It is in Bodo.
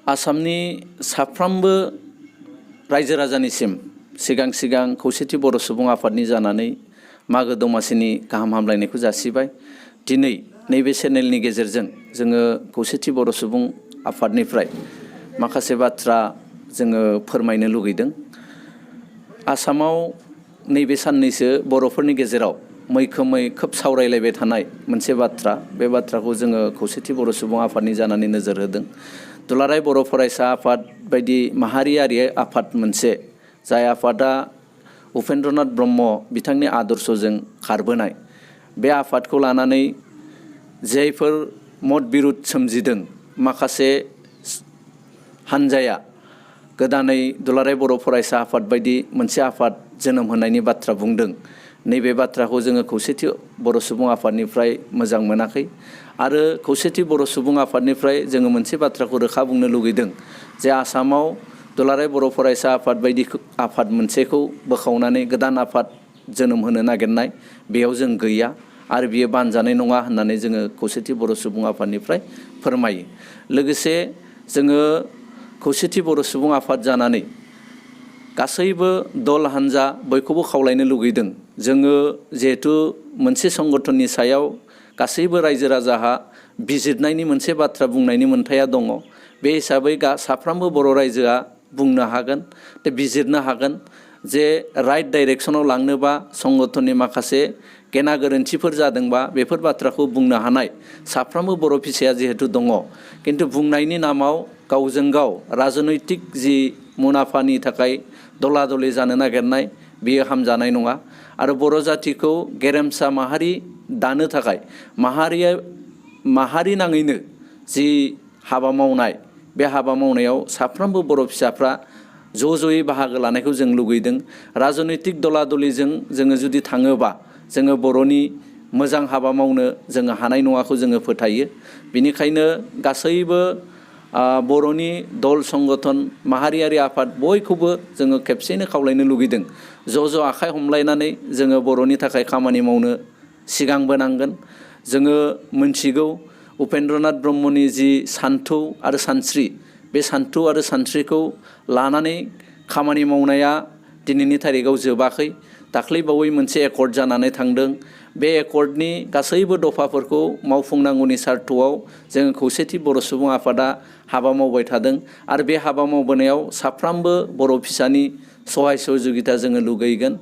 आसामनि साफ्रोमबो रायजो राजानिसिम सिगां सिगां खौसेथि बर' सुबुं आफादनि जानानै मागो दमासिनि गाहाम हामलायनायखौ जासिबाय। दिनै नैबे चेनेलनि गेजेरजों जोङो खौसेथि बर' सुबुं आफादनिफ्राय माखासे बाथ्रा जोङो फोरमायनो लुगैदों। आसामाव नैबे साननैसो बर'फोरनि गेजेराव मैखोमै खोब सावरायलायबाय थानाय मोनसे बाथ्रा, बे बाथ्राखौ जोङो खौसेथि बर' सुबुं आफादनि जानानै नोजोर होदों। दुलाराय बर' फरायसा आफाद बायदि माहारियारि आफाद मोनसे, जाय आफादा उपेन्द्रनाथ ब्रह्म बिथांनि आदर्शजों खारबोनाय, बे आफादखौ लानानै जायफोर मत बिरुद सोमजिदों, माखासे हान्जाया गोदानै दुलाराय बर' फरायसा आफाद बायदि मोनसे आफाद जोनोम होनायनि बाथ्रा बुंदों। नैबे बाथ्राखौ जोङो खौसेथि बर' सुबुं आफादनिफ्राय मोजां मोनाखै आरो खौसेथि बर' सुबुं आफादनिफ्राय जोङो मोनसे बाथ्राखौ रोखा बुंनो लुगैदों जे आसामाव दुलाराय बर' फरायसा आफाद बायदि आफाद मोनसेखौ बोखावनानै गोदान आफाद जोनोम होनो नागिरनाय, बेयाव जों गैया आरो बियो बानजानाय नङा होननानै जोङो खौसेथि बर' सुबुं आफादनिफ्राय फोरमायो। लोगोसे जोङो खौसेथि बर' सुबुं आफाद जानानै गासैबो दल हान्जा बयखौबो खावलायनो लुगैदों। जोङो जिहेथु मोनसे संगठननि सायाव गासैबो रायजो राजाहा बिजिरनायनि मोनसे बाथ्रा बुंनायनि मोन्थाया दङ। बे हिसाबै साफ्रोमबो बर' रायजोआ बुंनो हागोन, बिजिरनो हागोन जे राइट डाइरेक्सनाव लांनोबा संगठननि माखासे गेना गोरोन्थिफोर जादोंबा बेफोर बाथ्राखौ बुंनो हानाय साफ्रोमबो बर' फिसाया जिहेतु दङ। किन्तु बुंनायनि नामाव गावजों गाव राजनैतिक जि मुलाम्फानि थाखाय दला दलि जानो नागिरनाय, बेयो हामजानाय नङा आरो बर' जाथिखौ गेरेमसा माहारि दानो थाखाय माहारि नाङैनो जि हाबा मावनाय, बे हाबा मावनायाव साफ्रोमबो बर' फिसाफ्रा ज'यै बाहागो लानायखौ जों लुगैदों। राजनैतिक दला दलिजों जोङो जुदि थाङोबा जोङो बर'नि मोजां हाबा मावनो जोङो हानाय नङाखौ जोङो फोथायो। बेनिखायनो गासैबो बर'नि दल संगठन माहारियारि आफाद बयखौबो जोङो खेबसेनो खावलायनो लुगैदों, ज' आखाइ हमलायनानै जोङो बर'नि थाखाय खामानि मावनो सिगांबोनांगोन। जोङो मोनथिगौ उपेन्द्रनाथ ब्रह्मनि जि सान्थौ आरो सानस्रि, बे सान्थौ आरो सानस्रिखौ लानानै खामानि मावनाया दिनैनि थारिखआव जोबाखै। दाख्लैबावै मोनसे एकर्ड जानानै थांदों। बे एकर्डनि गासैबो दफाफोरखौ मावफुंनांगौनि सार्थआव जोङो खौसेथि बर' सुबुं आफादा हाबा मावबाय थादों आरो बे हाबा मावबोनायाव साफ्रोमबो बर' फिसानि सहाय सहजुगिता जोङो लुगैगोन।